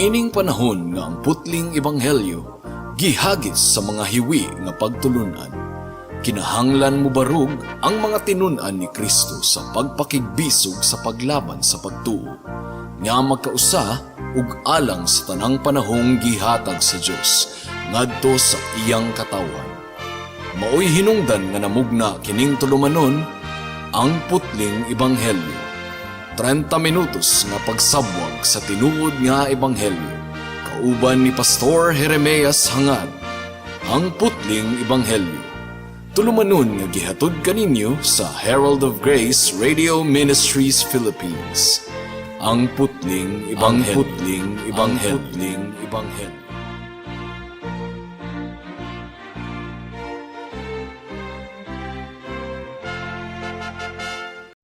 Niining panahon nga ang putling ebanghelyo gihagis sa mga hiwi nga pagtulunan, kinahanglan mobarog ang mga tinun-an ni Kristo sa pagpakigbisog sa paglaban sa pagtuo nga magkausa ug alang sa tanang panahong gihatag sa Dios ngadto sa iyang katawhan. Maoy hinungdan nga namugna kining tulumanon, Ang Putling Ebanghelyo. 30 minutos nga pagsabwag sa tinuod nga ebanghelyo. Kauban ni Pastor Jeremias Hangad. Ang Putling Ebanghelyo. Tulumanon nga gihatod kaninyo sa Herald of Grace Radio Ministries Philippines. Ang Putling Ebanghelyo. Ang Putling Ebanghelyo. Ang Putling Ebanghelyo.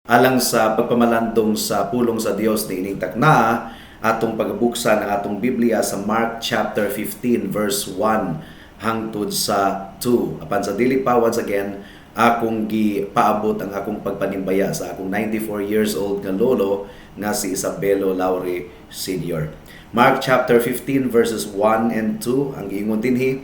Alang sa pagpamalandong sa pulong sa Dios niining takna, atong pagbuksan ang atong Biblia sa Mark chapter 15 verse 1 hangtod sa 2. Apan sa dili pa, once again, akong gipaabot ang akong pagpanimbaya sa akong 94 years old nga lolo nga si Isabelo Laure Sr. Mark chapter 15 verses 1 and 2 ang giingon dinhi: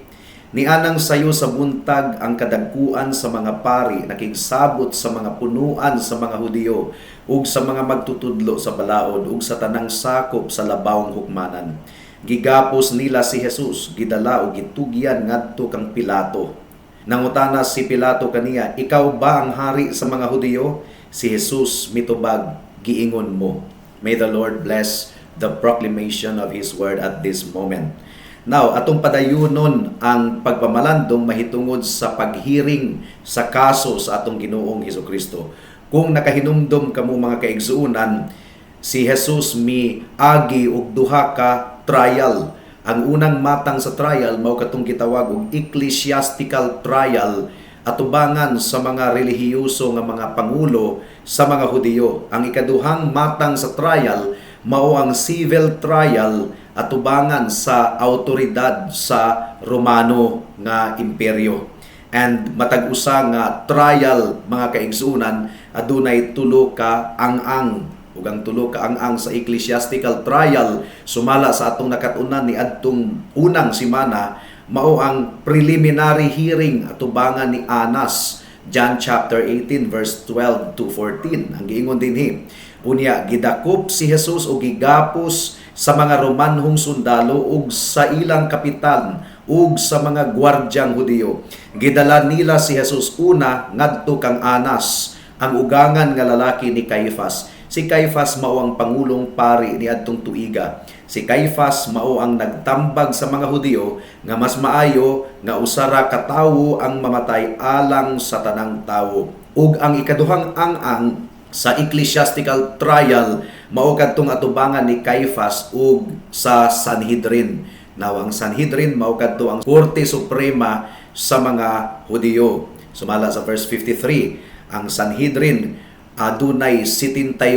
"Nianang sayo sa buntag ang kadagkuan sa mga pari nakigsabot sa mga punuan sa mga Hudiyo ug sa mga magtutudlo sa balaod ug sa tanang sakop sa labawng hukmanan. Gigapos nila si Jesus, gidala ug gitugyan ngadto kang Pilato. Nangutana si Pilato kaniya, 'Ikaw ba ang hari sa mga Hudiyo?' Si Jesus mitubag, 'Giingon mo.'" May the Lord bless the proclamation of His word at this moment. Now, atong padayunon ang pagpamalandong mahitungod sa paghiring sa kaso sa atong Ginoong Hesus Kristo. Kung nakahinumdom kamo, mga kaigsuonan, si Jesus mi agi og duha ka trial. Ang unang matang sa trial mao katong gitawag og ecclesiastical trial atubangan sa mga relihiyoso nga mga pangulo sa mga Hudiyo. Ang ikaduhang matang sa trial mao ang civil trial atubangan sa autoridad sa Romano nga imperyo. And matag usa nga trial, mga kaigsuonan, adunay tulo ka ang-ang, ug ang tulo ka ang-ang sa ecclesiastical trial, sumala sa atong nakat-unan ni adtong unang simana, mao ang preliminary hearing atubangan ni Anas. John chapter 18 verse 12 to 14 ang giingon dinhi: "Unya gidakop si Jesus og gigapos sa mga Romanhong sundalo ug sa ilang kapitan ug sa mga gwardyang Hudiyo. Gidala nila si Jesus una ngadto kang Anas, ang ugangan nga lalaki ni Caiphas." Si Caiphas mao ang pangulong pari ni adtong tuiga. Si Caiphas mao ang nagtambag sa mga Hudiyo nga mas maayo nga usa ra ka tawo ang mamatay alang sa tanang tawo. Ug ang ikaduhang ang-ang sa ecclesiastical trial mao kadtong atubangan ni Caiphas ug sa Sanhedrin. Now, ang Sanhedrin mao kadto ang Korte Suprema sa mga Hudiyo. Sumala sa verse 53, ang Sanhedrin adunay 71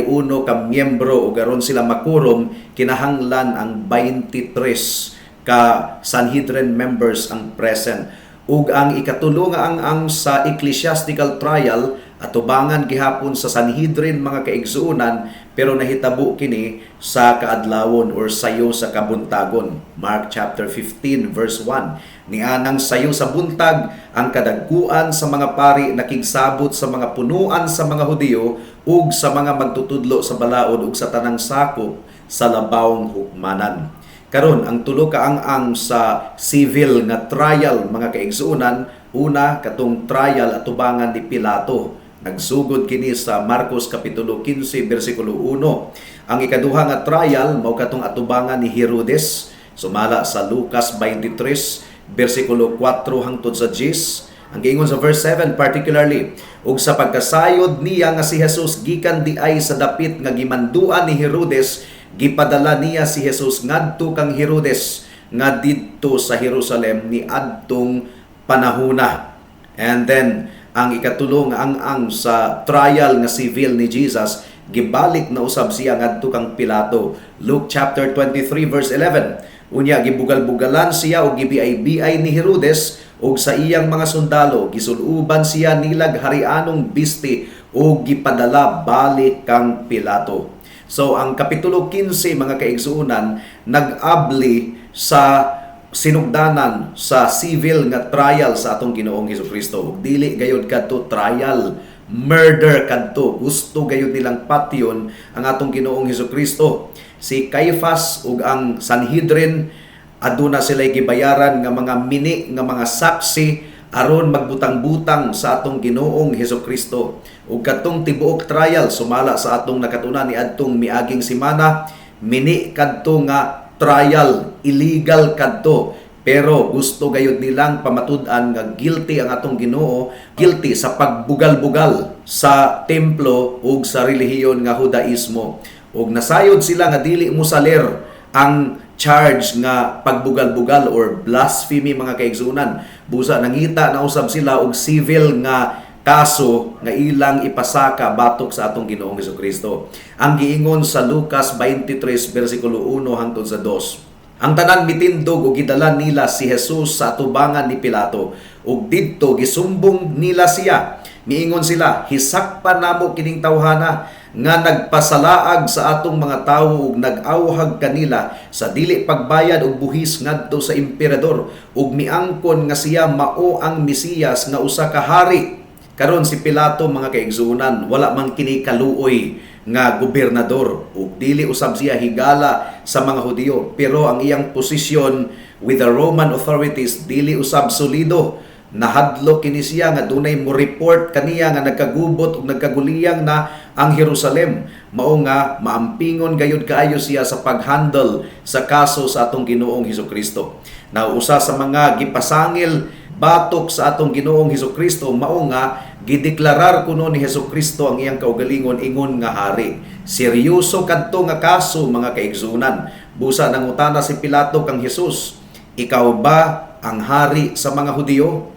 ka miyembro ug aron sila makurom kinahanglan ang 23 ka Sanhedrin members ang present. Ug ang ikatulo nga ang-ang sa ecclesiastical trial atubangan gihapon sa Sanhedrin, mga kaigsuonan, pero nahitabo kini sa kaadlawon or sayo sa kabuntagon. Mark chapter 15 verse 1: "Nianang sayo sa buntag ang kadagkuan sa mga pari nakigsabot sa mga punuan sa mga Hudiyo ug sa mga magtutudlo sa balaod ug sa tanang sakop sa labawng hukmanan." Karon, ang tulo ka ang-ang sa civil nga trial, mga kaigsuonan, una katong trial atubangan ni Pilato. Nagsugod kini sa Marcos kapitulo 15 bersikulo 1. Ang ikaduha nga trial mao katong atubangan ni Herodes, sumala sa Lucas 23 bersikulo 4 hangtod sa 10. Ang giingon sa verse 7 particularly, "Ug sa pagkasayod niya nga si Jesus gikan diay sa dapit nga gimanduan ni Herodes, gipadala niya si Jesus ngadto kang Herodes nga didto sa Jerusalem ni adtong panahuna." And then ang ikatulo nga ang-ang sa trial nga civil ni Jesus, gibalik na usab siya ngadto kang Pilato. Luke chapter 23 verse 11. "Unya gibugal-bugalan siya og gibiay-biay ni Herodes ug sa iyang mga sundalo, gisuluban siya nilag harianong bisti ug gipadala balik kang Pilato." So ang Kapitulo 15, mga kaigsuonan, nag-abli sa sinugdanan sa civil nga trial sa atong Ginoong Hesus Kristo. Ug dili gayud kadto trial, murder kadto. Gusto gayud nilang patyon ang atong Ginoong Hesus Kristo. Si Caiphas ug ang Sanhedrin, aduna sila gibayaran nga mga mini nga mga saksi aron magbutang-butang sa atong Ginoong Hesus Kristo. Ug kadtong tibuok trial, sumala sa atong nakatunan ni adtong miaging semana, mini kadto nga trial, illegal kadto. Pero gusto gayud nilang pamatud-an nga guilty ang atong Ginoo, guilty sa pagbugal-bugal sa templo ug sa relihiyon nga Judaismo. Ug nasayod sila nga dili mosalir ang charge nga pagbugal-bugal or blasphemy, mga kaigsunan. Busa nangita na usab sila og civil nga kaso nga ilang ipasaka batok sa atong Ginoong Kristo. Ang giingon sa Lucas 23 bersikulo 1 hangtod sa 2. Ang tanan mitindog ug gidala nila si Jesus sa atubangan ni Pilato, ug didto gisumbong nila siya. Miingon sila, "Hisakpan namo kining tawhana nga nagpasalaag sa atong mga tawo ug nag-awhag kanila sa dili pagbayad og buhis ngadto sa emperador, ug miangkon nga siya mao ang Mesiyas nga usa ka hari." Karon si Pilato, mga kaigsuonan, wala man kini kaluoy nga gobernador ug dili usab siya higala sa mga Hudiyo, pero ang iyang posisyon with the Roman authorities dili usab solido. Nahadlok kini siya nga dunay mo report kaniya nga nagkagubot ug nagkaguliyang na ang Jerusalem. Mao nga maampingon gayud kaayo siya sa paghandle sa kaso sa atong Ginoong Hesus Kristo. Na usa sa mga gipasangil batok sa atong Ginoong Hesus Kristo mao nga gideklarar kuno ni Hesus Kristo ang iyang kaugalingon ingon nga hari. Seryoso kadto nga kaso, mga kaigsunan. Busa nangutana si Pilato kang Hesus, "Ikaw ba ang hari sa mga Hudiyo?"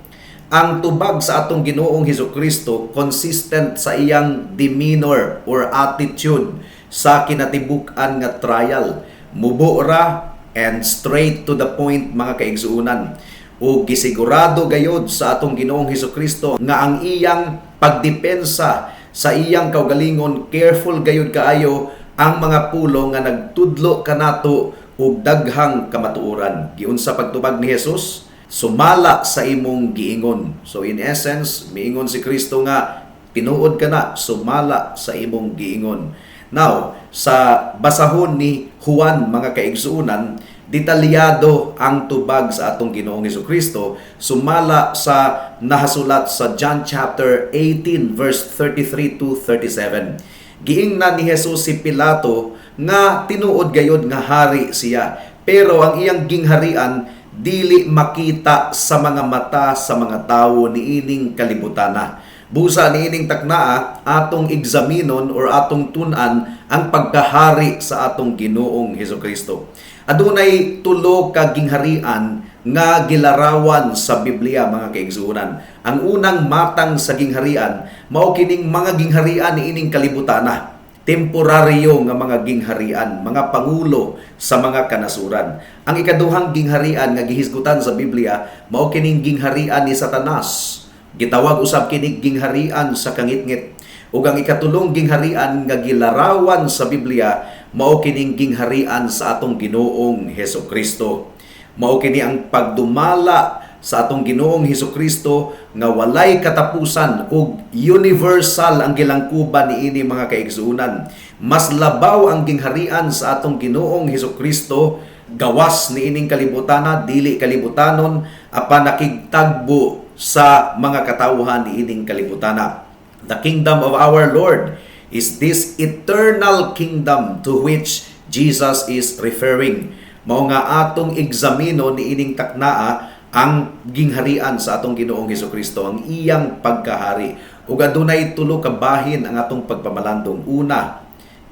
Ang tubag sa atong Ginoong Hesus Kristo consistent sa iyang demeanor or attitude sa kinatibuk-an nga trial. Mubo ra and straight to the point, mga kaigsuonan. O gisigurado gayod sa atong Ginoong Hesus Kristo nga ang iyang pagdepensa sa iyang kaugalingon, careful gayud kaayo ang mga pulong nga nagtudlo kanato og daghang kamatuoran. Giunsa pagtubag ni Jesus? "Sumala sa imong giingon." So in essence, miingon si Kristo nga tinuod ka na, sumala sa imong giingon. Now, sa basahon ni Juan, mga kaigsuonan, detalyado ang tubag sa atong Ginoong Kristo sumala sa nahasulat sa John chapter 18 verse 33 to 37. Giingnan ni Jesus si Pilato nga tinuod gayod nga hari siya. Pero ang iyang gingharian dili makita sa mga mata sa mga tawo niining kalibutana. Busa niining taknaa, atong examinon or atong tun-an ang pagkahari sa atong Ginoong Hesus Kristo. Adunay tulo ka gingharian nga gilarawan sa Biblia, mga kaigsuonan. Ang unang matang sa gingharian mao kining mga gingharian niining kalibutana, temporaryo nga mga gingharian, mga pangulo sa mga kanasuran. Ang ikaduhang gingharian nga gihisgutan sa Biblia mao kining gingharian ni Satanas. Gitawag usab kini gingharian sa kangitngit. Ug ang ikatulong gingharian nga gilarawan sa Biblia mao kining gingharian sa atong Ginoong Hesus Kristo. Mao kini ang pagdumala sa atong Ginoong Hesus Kristo nga walay katapusan ug universal ang gilangkuban niini, mga kaigsuonan. Mas labaw ang gingharian sa atong Ginoong Hesus Kristo gawas niining kalibutana, dili kalibutanon apan nakigtagbo sa mga katawhan niining kalibutana. The kingdom of our Lord is this eternal kingdom to which Jesus is referring. Mao nga atong eksamino niining taknaa ang gingharian sa atong Ginoong Hesus Kristo, ang iyang pagkahari. Ug adunay tulo ka bahin ang atong pagpamalandong. Una,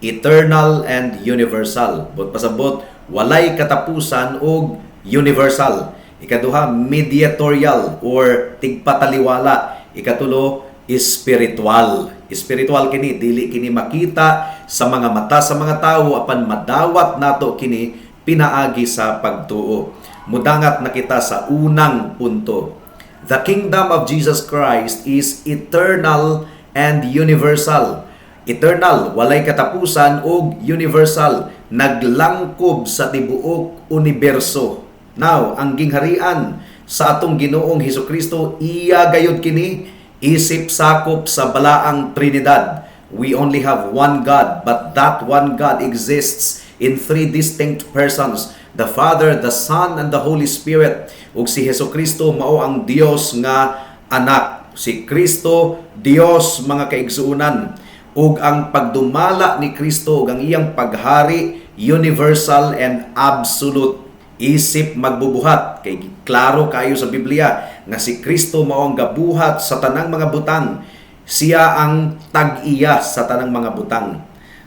eternal and universal. Buot pasabot, walay katapusan ug universal. Ikaduha, mediatorial or tigpataliwala. Ikatulo, spiritual. Spiritual kini, dili kini makita sa mga mata sa mga tawo apan madawat nato kini pinaagi sa pagtuo. Mudangat na kita sa unang punto. The kingdom of Jesus Christ is eternal and universal. Eternal, walay katapusan, ug universal, naglangkob sa tibuok universo. Now, ang gingharian sa atong Ginoong Hesukristo, iya gayud kini isip sakop sa Balaang Trinidad. We only have one God, but that one God exists in three distinct persons, the Father, the Son, and the Holy Spirit. Ug si Hesukristo mao ang Dios nga Anak. Si Kristo, Dios, mga kaigsuonan. Ug ang pagdumala ni Kristo ug ang iyang paghari, universal and absolute, isip magbubuhat, kay klaro kayo sa Biblia nga si Kristo mao ang gabuhat sa tanang mga butang. Siya ang tag-iya sa tanang mga butang.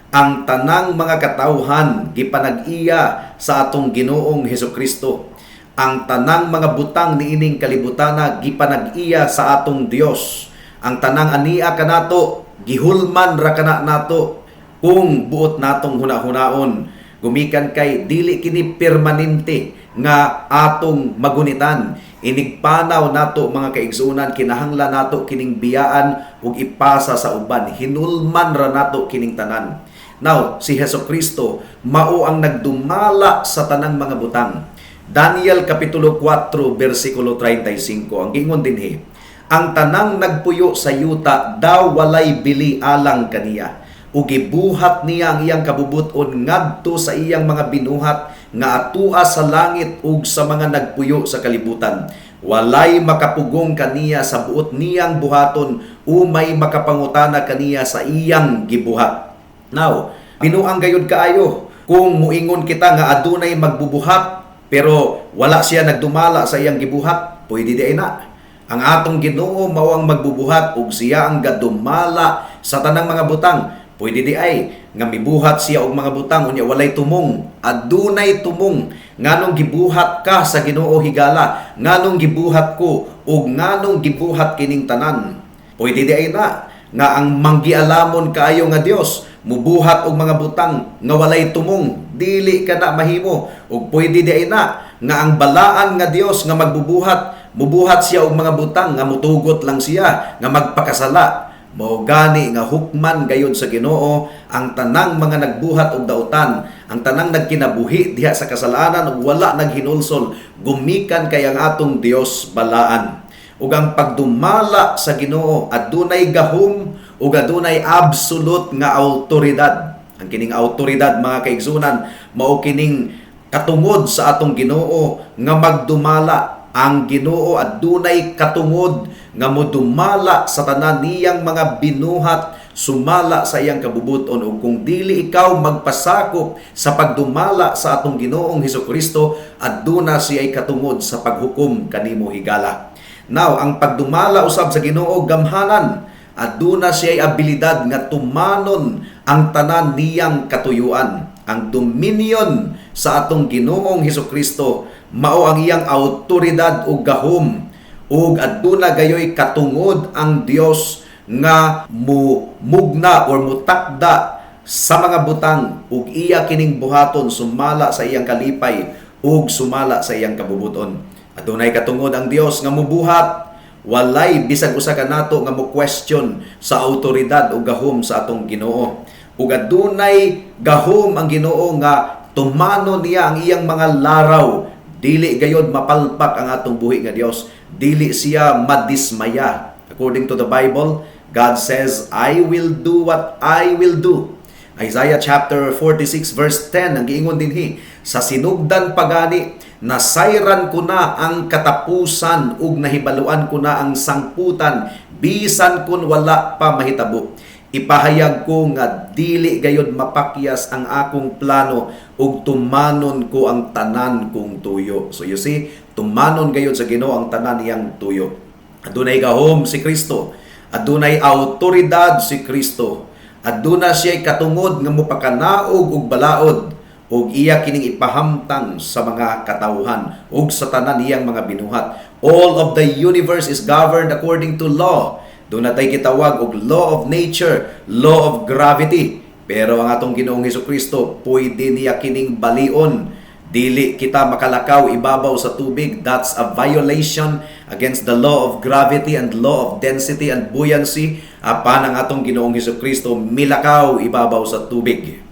Ang tanang mga katawhan gipanag-iya sa atong Ginoong Hesukristo. Ang tanang mga butang niining kalibutana gipanag-iya sa atong Dios. Ang tanang ania kanato, gihulman ra kana nato kung buot natong hunahunaon, gumikan kay dili kini permanente nga atong magunitan. Inigpanaw nato, mga kaigsuonan, kinahanglan nato kining biyaan ug ipasa sa uban. Hinulman ra nato kining tanan. Now, si Heso Kristo mao ang nagdumala sa tanang mga butang. Daniel kapitulo 4 bersikulo 35, ang gingon dinhi, "Ang tanang nagpuyo sa yuta daw walay bili alang kaniya, ug gibuhat niya ang iyang kabubut-on ngadto sa iyang mga binuhat nga atua sa langit ug sa mga nagpuyo sa kalibutan. Walay makapugong kaniya sa buot niyang buhaton, umay makapangutana kaniya sa iyang gibuhat." Now, binuang gayud kaayo kung muingon kita nga adunay magbubuhat pero wala siya nagdumala sa iyang gibuhat. Pwede di na. Ang atong Ginoo mao ang magbubuhat ug siya ang gadumala sa tanang mga butang. Pwede di ay nga mibuhat siya og mga butang unya walay tumong. Adunay tumong. Nganong gibuhat ka sa Ginoo, higala? Nganong gibuhat ko? Ug nganong gibuhat kining tanan? Pwede di ay na nga ang manggialamon kaayo nga Dios mubuhat og mga butang nga walay tumong? Dili kana mahimo. Ug pwede di ay na nga ang balaan nga Dios nga magbubuhat, mubuhat siya og mga butang nga mutugot lang siya nga magpakasala? Mao gani nga hukman gayud sa Ginoo ang tanang mga nagbuhat og dautan, ang tanang nagkinabuhi diha sa kasalanan ug wala naghinulsol, gumikan kay ang atong Dios balaan. Ug ang pagdumala sa Ginoo adunay gahom ug adunay absolute nga autoridad. Ang kining autoridad, mga kaigsunan, mao kining katungod sa atong Ginoo nga magdumala. Ang Ginoo adunay katungod nga modumala sa tanan niyang mga binuhat sumala sa iyang kabubuton, ug kung dili ikaw magpasakop sa pagdumala sa atong Ginoong Hesukristo, aduna siya'y katungod sa paghukom kanimo, higala. Now, ang pagdumala usab sa Ginoo gamhanan. Aduna siya'y abilidad nga tumanon ang tanan niyang katuyuan. Ang dominion sa atong Ginoong Hesukristo mao ang iyang autoridad ug gahom, ug aduna gayoy katungod ang Dios nga mumugna or mutakda sa mga butang, ug iya kining buhaton sumala sa iyang kalipay ug sumala sa iyang kabubuton. Adunay katungod ang Dios nga mubuhat. Walay bisag usa ka nato nga mo question sa autoridad ug gahom sa atong Ginoo. Ug adunay gahom ang Ginoo nga tumano niya ang iyang mga laraw. Dili gayod mapalpak ang atong buhi nga Dios. Dili siya madismaya. According to the Bible, God says, "I will do what I will do." Isaiah chapter 46 verse 10 ang giingon dinhi, "Sa sinugdan pa gani, nasayran ko na ang katapusan ug nahibaluan ko na ang sangputan bisan kun wala pa mahitabo. Ipahayag ko nga dili gayod mapakyas ang akong plano ug tumanon ko ang tanan kong tuyo." So you see, tumanon gayod sa Ginoo ang tanan niyang tuyo. Adunay gahom si Kristo. Adunay autoridad si Kristo. Aduna siya'y katungod nga mopakanaog ug balaod, ug iya kining ipahamtang sa mga katawhan ug sa tanan niyang mga binuhat. All of the universe is governed according to law. Duna tay gitawag og law of nature, law of gravity. Pero ang atong Ginoong Hesukristo, pwede niya kining balion. Dili kita makalakaw ibabaw sa tubig. That's a violation against the law of gravity and law of density and buoyancy. Apan ang atong Ginoong Kristo milakaw ibabaw sa tubig.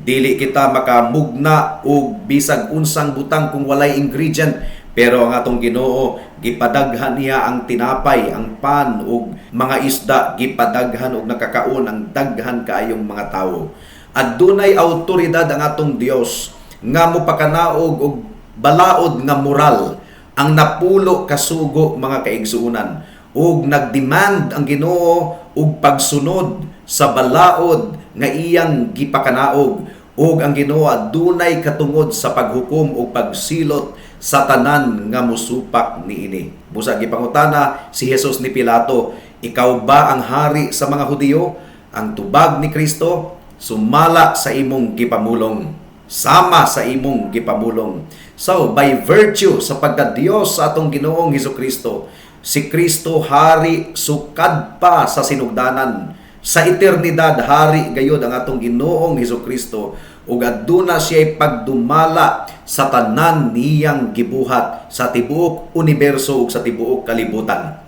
Dili kita makamugna og bisag unsang butang kung walay ingredient, pero ang atong Ginoo, gipadaghan niya ang tinapay, ang pan ug mga isda, gipadaghan og nakakaon ang daghan kaayong mga tawo. Adunay awtoridad ang atong Dios nga mopakanaog og balaod nga moral, ang napulo ka sugo, mga kaigsuonan, ug nagdemand ang Ginoo og pagsunod sa balaod nga iyang gipakanaog, ug ang Ginoo adunay katungod sa paghukom ug pagsilot sa tanan nga musupak niini. Busa gipangutana si Jesus ni Pilato, "Ikaw ba ang hari sa mga Hudiyo?" Ang tubag ni Kristo, "Sumala sa imong gipamulong." Sama sa imong gipamulong. So, by virtue sa pagka-Diyos sa atong Ginoong Hesus Kristo, si Kristo hari sukad pa sa sinugdanan. Sa eternidad, hari gayod ang atong Ginoong Hesus Kristo ug aduna siya pagdumala sa tanan niyang gibuhat sa tibuok uniberso ug sa tibuok kalibutan.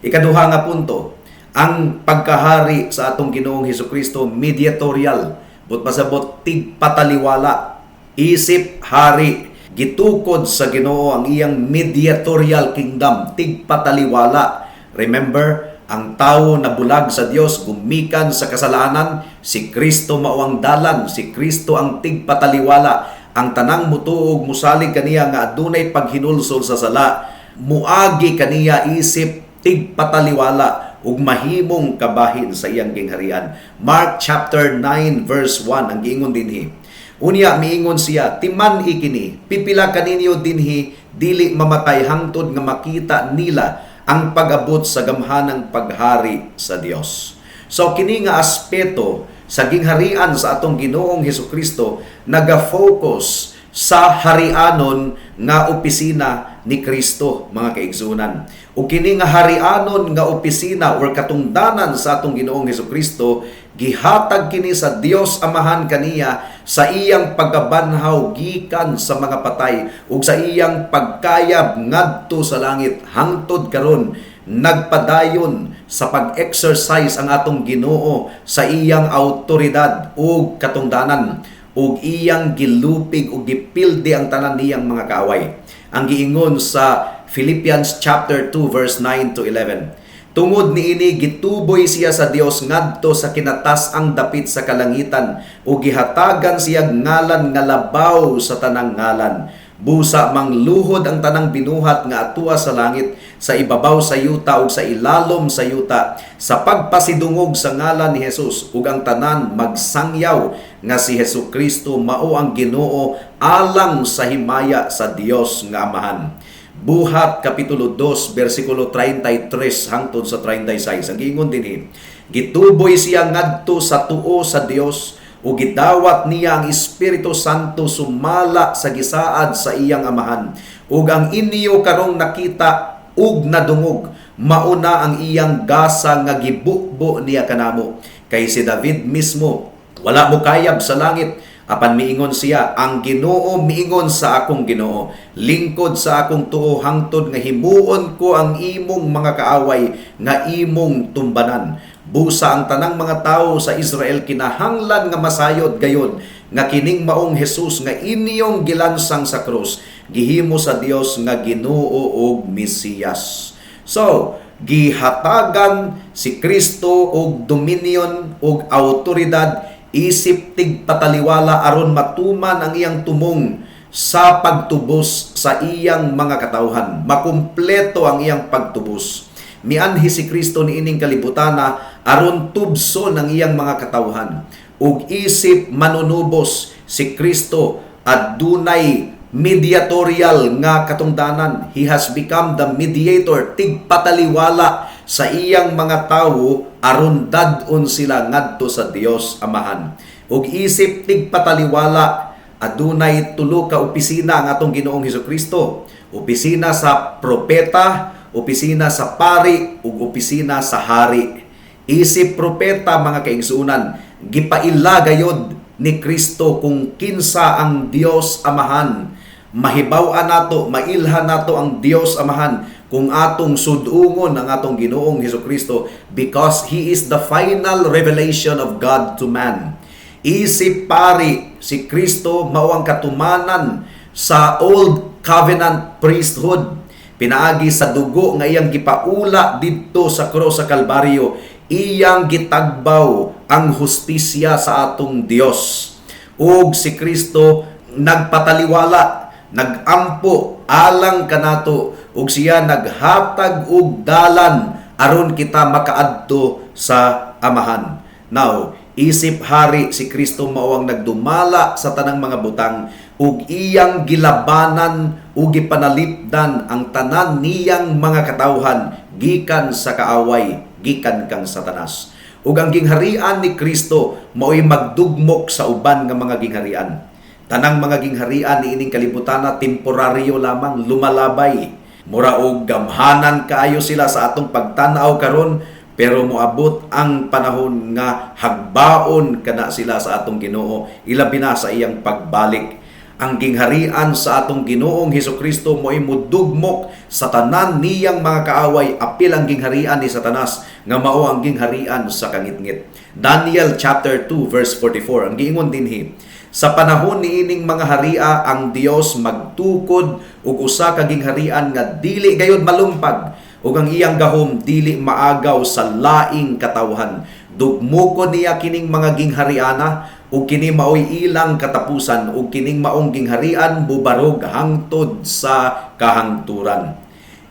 Ikaduha nga punto, ang pagkahari sa atong Ginoong Hesus Kristo mediatorial, but pasabot tigpataliwala. Isip hari, gitukod sa Ginoo ang iyang mediatorial kingdom, tigpataliwala. Remember, ang tao na bulag sa Dios gumikan sa kasalanan, si Kristo mao ang dalan, si Kristo ang tigpataliwala. Ang tanang mutuo ug musalig kaniya nga adunay paghinulsol sa sala, muagi kaniya isip tigpataliwala ug mahimong kabahin sa iyang gingharian. Mark chapter 9 verse 1 ang giingon dinhi. Unya miingon siya, "Timan-i kini, pipila kaninyo dinhi dili mamatay hangtod nga makita nila ang pag-abot sa gamhanang paghari sa Dios." So kini nga aspeto sa gingharian sa atong Ginoong Hesukristo naga-focus sa harianon nga opisina ni Kristo, mga kaigsunan. Ug kini nga harianon nga opisina or katungdanan sa atong Ginoong Hesukristo, gihatag kini sa Dios Amahan kaniya sa iyang pagkabanhaw gikan sa mga patay ug sa iyang pagkayab ngadto sa langit. Hangtod karon, nagpadayon sa pag-exercise ang atong Ginoo sa iyang autoridad ug katungdanan ug iyang gilupig ug gipildi ang tanan niyang mga kaaway. Ang giingon sa Philippians chapter 2 verse 9 to 11. Tungod niini gituboy siya sa Dios ngadto sa kinatas-ang dapit sa kalangitan ug gihatagan siya ngalan nga labaw sa tanang ngalan. Busa mangluhod ang tanang binuhat nga atua sa langit, sa ibabaw sa yuta ug sa ilalom sa yuta, sa pagpasidungog sa ngalan ni Jesus, ug ang tanan magsangyaw nga si Hesus Kristo mao ang Ginoo, alang sa himaya sa Dios nga Amahan. Buhat kapitulo 2 bersikulo 33 hangtod sa 36. Ang giingon dinhi, gituboy siya ngadto sa tuo sa Dios ug gidawat niya ang Espiritu Santo sumala sa gisaad sa iyang Amahan. Ug ang inyo karong nakita ug nadungog, mauna ang iyang gasa nga gibubo niya kanamo. Kay si David mismo wala mo kayab sa langit, apan miingon siya, "Ang Ginoo miingon sa akong Ginoo, lingkod sa akong tuo hangtod nga himuon ko ang imong mga kaaway nga imong tumbanan." Busa ang tanang mga tawo sa Israel kinahanglan nga masayod gayod nga kining maong Jesus nga inyong gilansang sa krus, gihimo sa Dios nga Ginoo ug Mesiyas. So, gihatagan si Kristo og dominion ug autoridad isip tigpataliwala aron matuman ang iyang tumong sa pagtubos sa iyang mga katawhan. Makumpleto ang iyang pagtubos. Mianhi si Kristo niining kalibutana aron tubson ang iyang mga katawhan. Ug isip manunubos si Kristo, adunay mediatorial nga katungdanan. He has become the mediator, tigpataliwala sa iyang mga tawo aron dad-on sila ngadto sa Dios Amahan. Ug isip tigpataliwala, adunay tulo ka opisina ang atong Ginoong Hesukristo. Opisina sa propeta, opisina sa pari, ug opisina sa hari. Isip propeta, mga kaigsuonan, gipaila gayod ni Kristo kung kinsa ang Dios Amahan. Mahibaw-an nato, mailhan nato ang Dios Amahan kung atong sudungon ang atong Ginoong Hesukristo because He is the final revelation of God to man. Isip pari, si Kristo mao ang katumanan sa Old Covenant priesthood. Pinaagi sa dugo nga iyang gipaula didto sa krus sa Kalbaryo, iyang gitagbaw ang hustisya sa atong Dios. Ug si Kristo nagpataliwala, nagampo alang kanato, ug siya naghatag og dalan aron kita makaadto sa Amahan. Now, isip hari, si Kristo mao ang nagdumala sa tanang mga butang ug iyang gilabanan ug gipanalipdan ang tanan niyang mga katawhan gikan sa kaaway, gikan kang Satanas. Ug ang gingharian ni Kristo mao'y magdugmok sa uban nga mga gingharian. Tanang mga gingharian niining kalibutana temporaryo lamang, lumalabay. Mura og gamhanan kaayo sila sa atong pagtan-aw karon, pero moabot ang panahon nga hagbaon kana sila sa atong Ginoo, ilabi na sa iyang pagbalik. Ang gingharian sa atong Ginoong Hesukristo mo'y mudugmok sa tanan niyang mga kaaway, apil ang gingharian ni Satanas nga mao ang gingharian sa kangitngit. Daniel chapter 2 verse 44 ang giingon dinhi: "Sa panahon niining mga haria, ang Dios magtukod og usa ka gingharian nga dili gayud malumpag, ug ang iyang gahom dili maagaw sa laing katawhan. Dugmokon niya kining mga ginghariana, ug kini maoy ilang katapusan, ug kining maong gingharian bubarog hangtod sa kahangturan."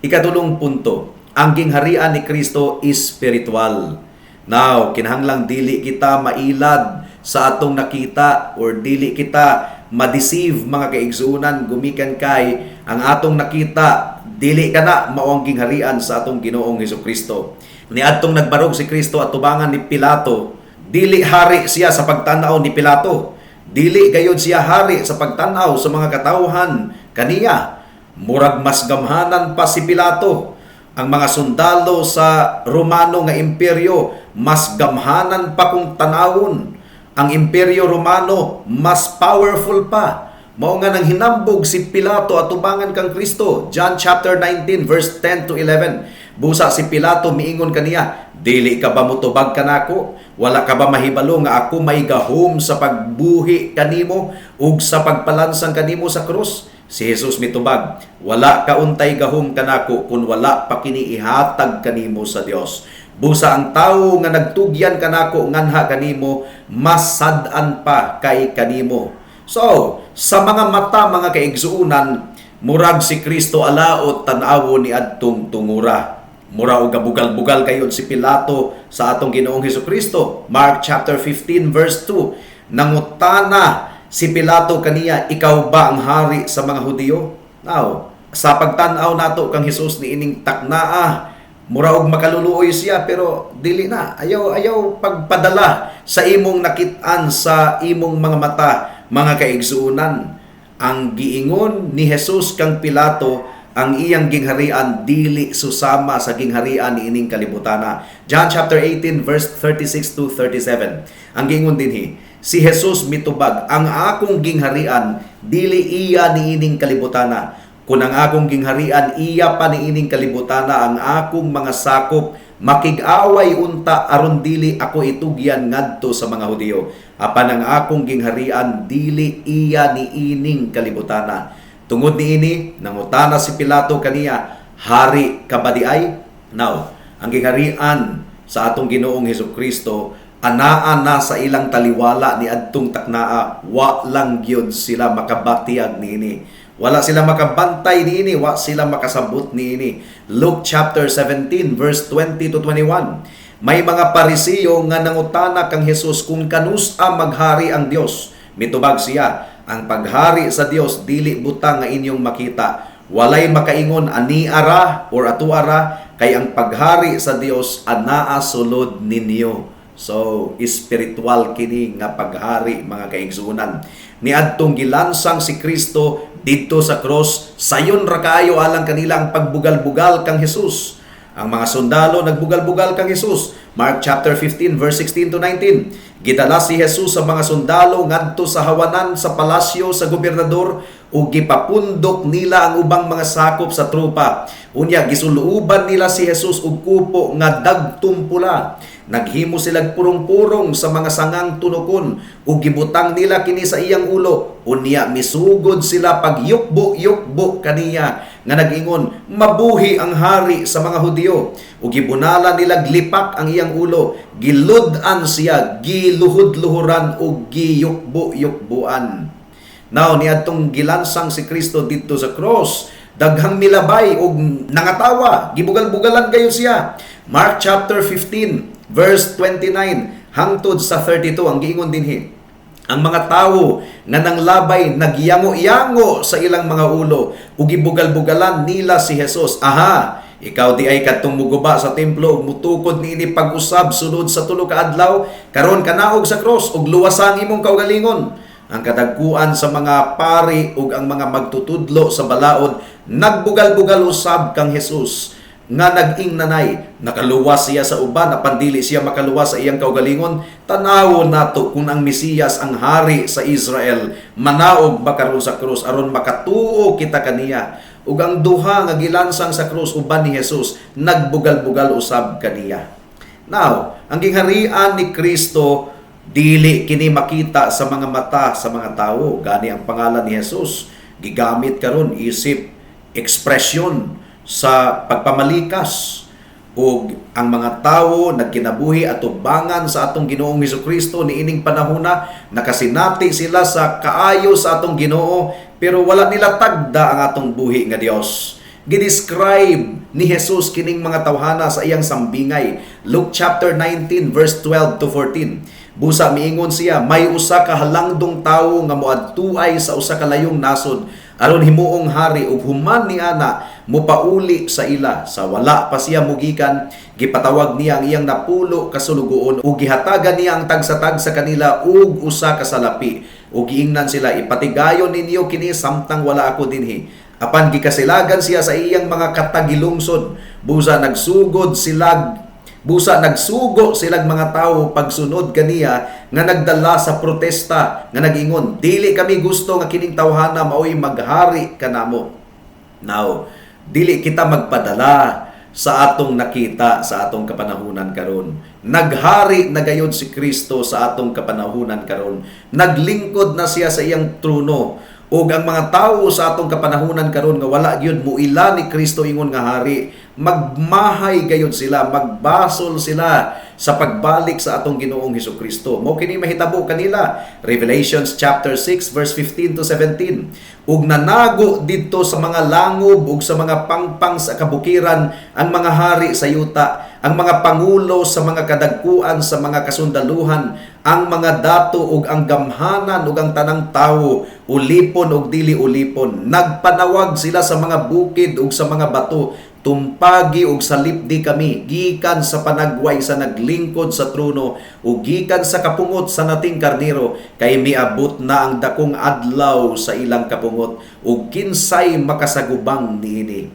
Ikatulong punto, ang gingharian ni Kristo is spiritual. Now, kinahanglang dili kita mailad sa atong nakita or dili kita ma-deceive, mga kaigsuonan, gumikan kay ang atong nakita dili kana mao ang gingharian sa atong Ginoong Hesukristo. Niadtong nagbarog si Kristo at tubangan ni Pilato, dili hari siya sa pagtan-aw ni Pilato. Dili gayud siya hari sa pagtan-aw sa mga katawhan kaniya. Murag mas gamhanan pa si Pilato. Ang mga sundalo sa Romano nga imperyo mas gamhanan pa kung tanawon. Ang Imperyo Romano mas powerful pa. Mao nga nang hinambog si Pilato at tubangan kang Kristo. John chapter 19 verse 10 to 11. Busa si Pilato miingon kaniya, "Dili ka ba motubag kanako? Wala ka ba mahibalo nga ako may gahom sa pagbuhi kanimo ug sa pagpalansang kanimo sa krus?" Si Jesus mitubag, "Wala ka untay gahom kanako kung wala pa kini ihatag kanimo sa Dios. Busa ang tawo nga nagtugyan kanako nganha kanimo, mas sad-an pa kay kanimo." So, sa mga mata, mga kaigsuonan, murag si Kristo alaot tan-awon ni adtong tungura. Mura og gabugal-bugal kayod si Pilato sa atong Ginoong Hesukristo. Mark chapter 15 verse 2. Nangutana si Pilato kaniya, "Ikaw ba ang hari sa mga Hudiyo?" Now, sa pagtan-aw nato kang Hesus niining taknaa, mura og makaluluoy siya, pero dili na. Ayaw ayaw pagpadala sa imong nakit-an sa imong mga mata, mga kaigsuonan. Ang giingon ni Jesus kang Pilato, ang iyang gingharian dili susama sa gingharian niining kalibutana. John chapter 18 verse 36 to 37. Ang giingon dinhi, si Jesus mitubag, "Ang akong gingharian dili iya niining kalibutana. Kung ang akong gingharian iya pa niining kalibutana, ang akong mga sakop makig-away unta aron dili ako itugyan ngadto sa mga Hudiyo. Apan ang akong gingharian dili iya niining kalibutana." Tungod niini, nangutana si Pilato kaniya, "Hari ka ba di ay?" Now, ang gingharian sa atong Ginoong Hesukristo anaa na sa ilang taliwala ni adtong taknaa, wa lang gyud sila makabatiyag niini. Wala sila makabantay niini, wa sila makasabot niini. Luke chapter 17 verse 20 to 21. May mga Parisiyo nga nangutana kang Hesus kung kanus-a maghari ang Dios. Mitubag siya, "Ang paghari sa Dios dili butang nga inyong makita. Walay makaingon ani ara or atuara, kay ang paghari sa Dios anaa sulod ninyo." So, spiritual kini nga paghari, mga kaigsuonan. Niadtong gilansang si Kristo didto sa cross, sayon ra kaayo alang kanila ang pagbugal-bugal kang Jesus. Ang mga sundalo nagbugal-bugal kang Jesus. Mark chapter 15 verse 16 to 19. Gidala si Jesus sa mga sundalo ngadto sa hawanan sa palasyo sa gobernador ug gipapundok nila ang ubang mga sakop sa tropa. Unya gisuluoban nila si Jesus og kupo nga dagtom pula. Naghimo silag purong-purong sa mga sangang tunokon ug gibutang nila kini sa iyang ulo. Unya misugod sila pagyukbo-yukbo kaniya nga nag-ingon, "Mabuhi ang hari sa mga Hudiyo." Ug gibunalan nila lipak ang iyang ulo, gilud-an siya, giluhod-luhuran ug giyukbo-yukbuan. Now, niadtong gilansang si Kristo didto sa cross, daghang milabay ug nangatawa, gibugal-bugalan kayo siya. Mark chapter 15 verse 29 hangtod sa 32 ang giingon dinhi. Ang mga tawo nga nanglabay nagyango-yango sa ilang mga ulo ug gibugal-bugalan nila si Jesus. "Aha, ikaw di ay kadtong muguba sa templo ug mutukod niini pag-usab sulod sa 3 ka adlaw, karon kanaog sa cross ug luwasa ang imong kaugalingon." Ang kadagkuan sa mga pari ug ang mga magtutudlo sa balaod nagbugal-bugal usab kang Jesus nga nag-ingnanay, "Nakaluwas siya sa uban apan dili siya makaluwas sa iyang kaugalingon. Tanawon nato kung ang Mesiyas, ang hari sa Israel, manaog ba karon sa krus aron makatuo kita kaniya." Ug ang duha nga gilansang sa krus uban ni Jesus nagbugal-bugal usab kaniya. Now, ang gingharian ni Kristo dili kini makita sa mga mata sa mga tawo. Gani ang pangalan ni Jesus gigamit karon isip ekspresyon sa pagpamalikas, ug ang mga tawo nagkinabuhi atubangan sa atong Ginoong Hesukristo niining panahona, nakasinati sila sa kaayo sa atong Ginoo, pero wala nila tagda ang atong buhi nga Dios. Gidescribe ni Jesus kining mga tawhana sa iyang sambingay. Luke chapter 19 verse 12 to 14. Busa miingon siya, "May usa ka halangdong tawo nga moadtuay sa usa ka layong nasod aron himuong hari ug human ni ana mopauli sa ila. Sa wala pa siya mugikan, gipatawag niya ang iyang 10 ka sulugoon ug gihatagan niya ang tagsa-tagsa kanila og usa ka salapi ug giingnan sila, 'Ipatigayon ninyo kini samtang wala ako dinhi.' Apan gikasilagan siya sa iyang mga katagilungsod. Busa nagsugo silag mga tawo pagsunod kaniya nga nagdala sa protesta nga nag-ingon, 'Dili kami gusto nga kining tawhana maoy maghari kanamo.'" Now, dili kita magpadala sa atong nakita sa atong kapanahunan karon. Naghari na gayod si Kristo sa atong kapanahunan karon. Naglingkod na siya sa iyang trono. Ug ang mga tawo sa atong kapanahunan karon nga wala gyud muila ni Kristo ingon nga hari, magmahay gayud sila, magbasol sila sa pagbalik sa atong Ginoong Hesukristo. Mao kini mahitabo kanila. Revelations chapter 6 verse 15 to 17. "Ug nanago didto sa mga langob ug sa mga pangpang sa kabukiran ang mga hari sa yuta, ang mga pangulo sa mga kadagkuan sa mga kasundaluhan, ang mga dato ug ang gamhanan ug ang tanang tawo, ulipon ug dili ulipon. Nagpanawag sila sa mga bukid ug sa mga bato, 'Tumpagi ug salipdi kami gikan sa panagway sa naglingkod sa trono ug gikan sa kapungot sa Nating Karnero, kay miabot na ang dakong adlaw sa ilang kapungot ug kinsay makasagubang niini?'"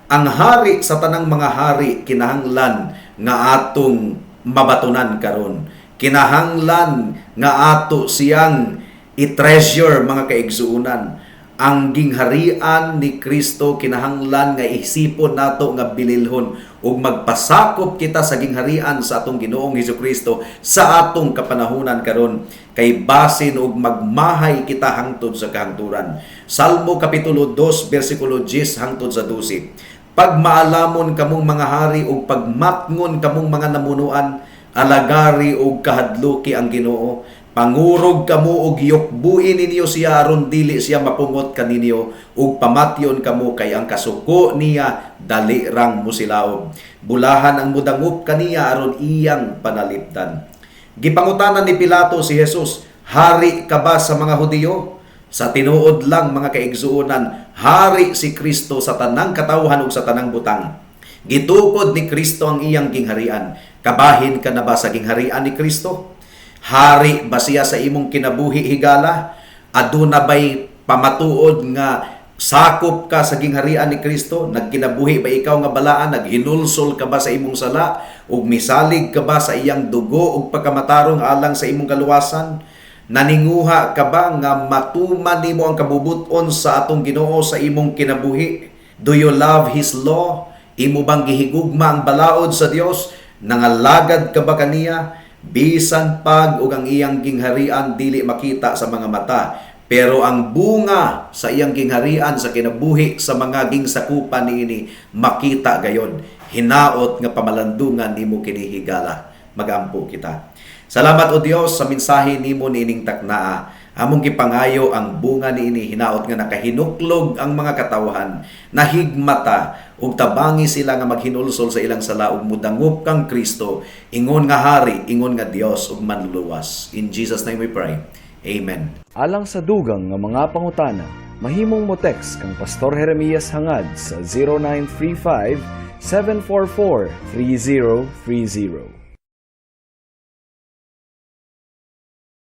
Ang hari sa tanang mga hari kinahanglan nga atong mabatunan karon. Kinahanglan nga ato siyang i-treasure, mga kaigsuonan. Ang gingharian ni Kristo kinahanglan nga isipon nato nga bililhon ug magpasakop kita sa gingharian sa atong Ginoong Hesukristo sa atong kapanahunan karon, kay basin og magmahay kita hangtod sa kahangturan. Salmo kapitulo 2 bersikulo 10 hangtod sa 12. "Pagmaalamon kamong mga hari ug pagmatngon kamong mga namunuan, alagari ug kahadluki ang Ginoo. Pangurog kamo ug yukbuin ninyo siya aron dili siya mapungot kaninyo ug pamatyon kamo, kay ang kasuko niya dali rang musilaob. Bulahan ang mudangop kaniya aron iyang panalipdan." Gipangutanan ni Pilato si Jesus, "Hari ka ba sa mga Hudiyo?" Sa tinuod lang, mga kaigsuonan, hari si Kristo sa tanang katawhan ug sa tanang butang. Gitukod ni Kristo ang iyang gingharian. Kabahin ka na ba sa gingharian ni Kristo? Hari ba siya sa imong kinabuhi, higala? Aduna bay pamatuod nga Sakop ka sa gingharian ni Kristo? Nagkinabuhi ba ikaw nga balaan? Naghinulsol ka ba sa imong sala? Ug misalig ka ba sa iyang dugo ug pagkamatarong alang sa imong kaluwasan? Naninguha ka ba nga matuman nimo ang kabubut-on sa atong Ginoo sa imong kinabuhi? Do you love His law? Imo bang gihigugma ang balaod sa Dios? Nangalagad ka ba kaniya? Bisan pag ug ang iyang gingharian dili makita sa mga mata, pero ang bunga sa iyang gingharian sa kinabuhi sa mga gingsakupan niini makita gayon. Hinaot nga pamalandungan nimo kini higala. Magampo kita. Salamat, O Dios, sa mensahe nimo niining taknaa. Among gipangayo ang bunga niini, hinaot nga nakahinuklog ang mga katawhan, nahigmata ug tabangi sila nga maghinulsol sa ilang sala ug mudangop kang Kristo ingon nga hari, ingon nga Dios ug manluluwas. In Jesus' name we pray. Amen. Alang sa dugang nga mga pangutana, mahimong mo text kang Pastor Jeremias Hangad sa 0935 744 3030.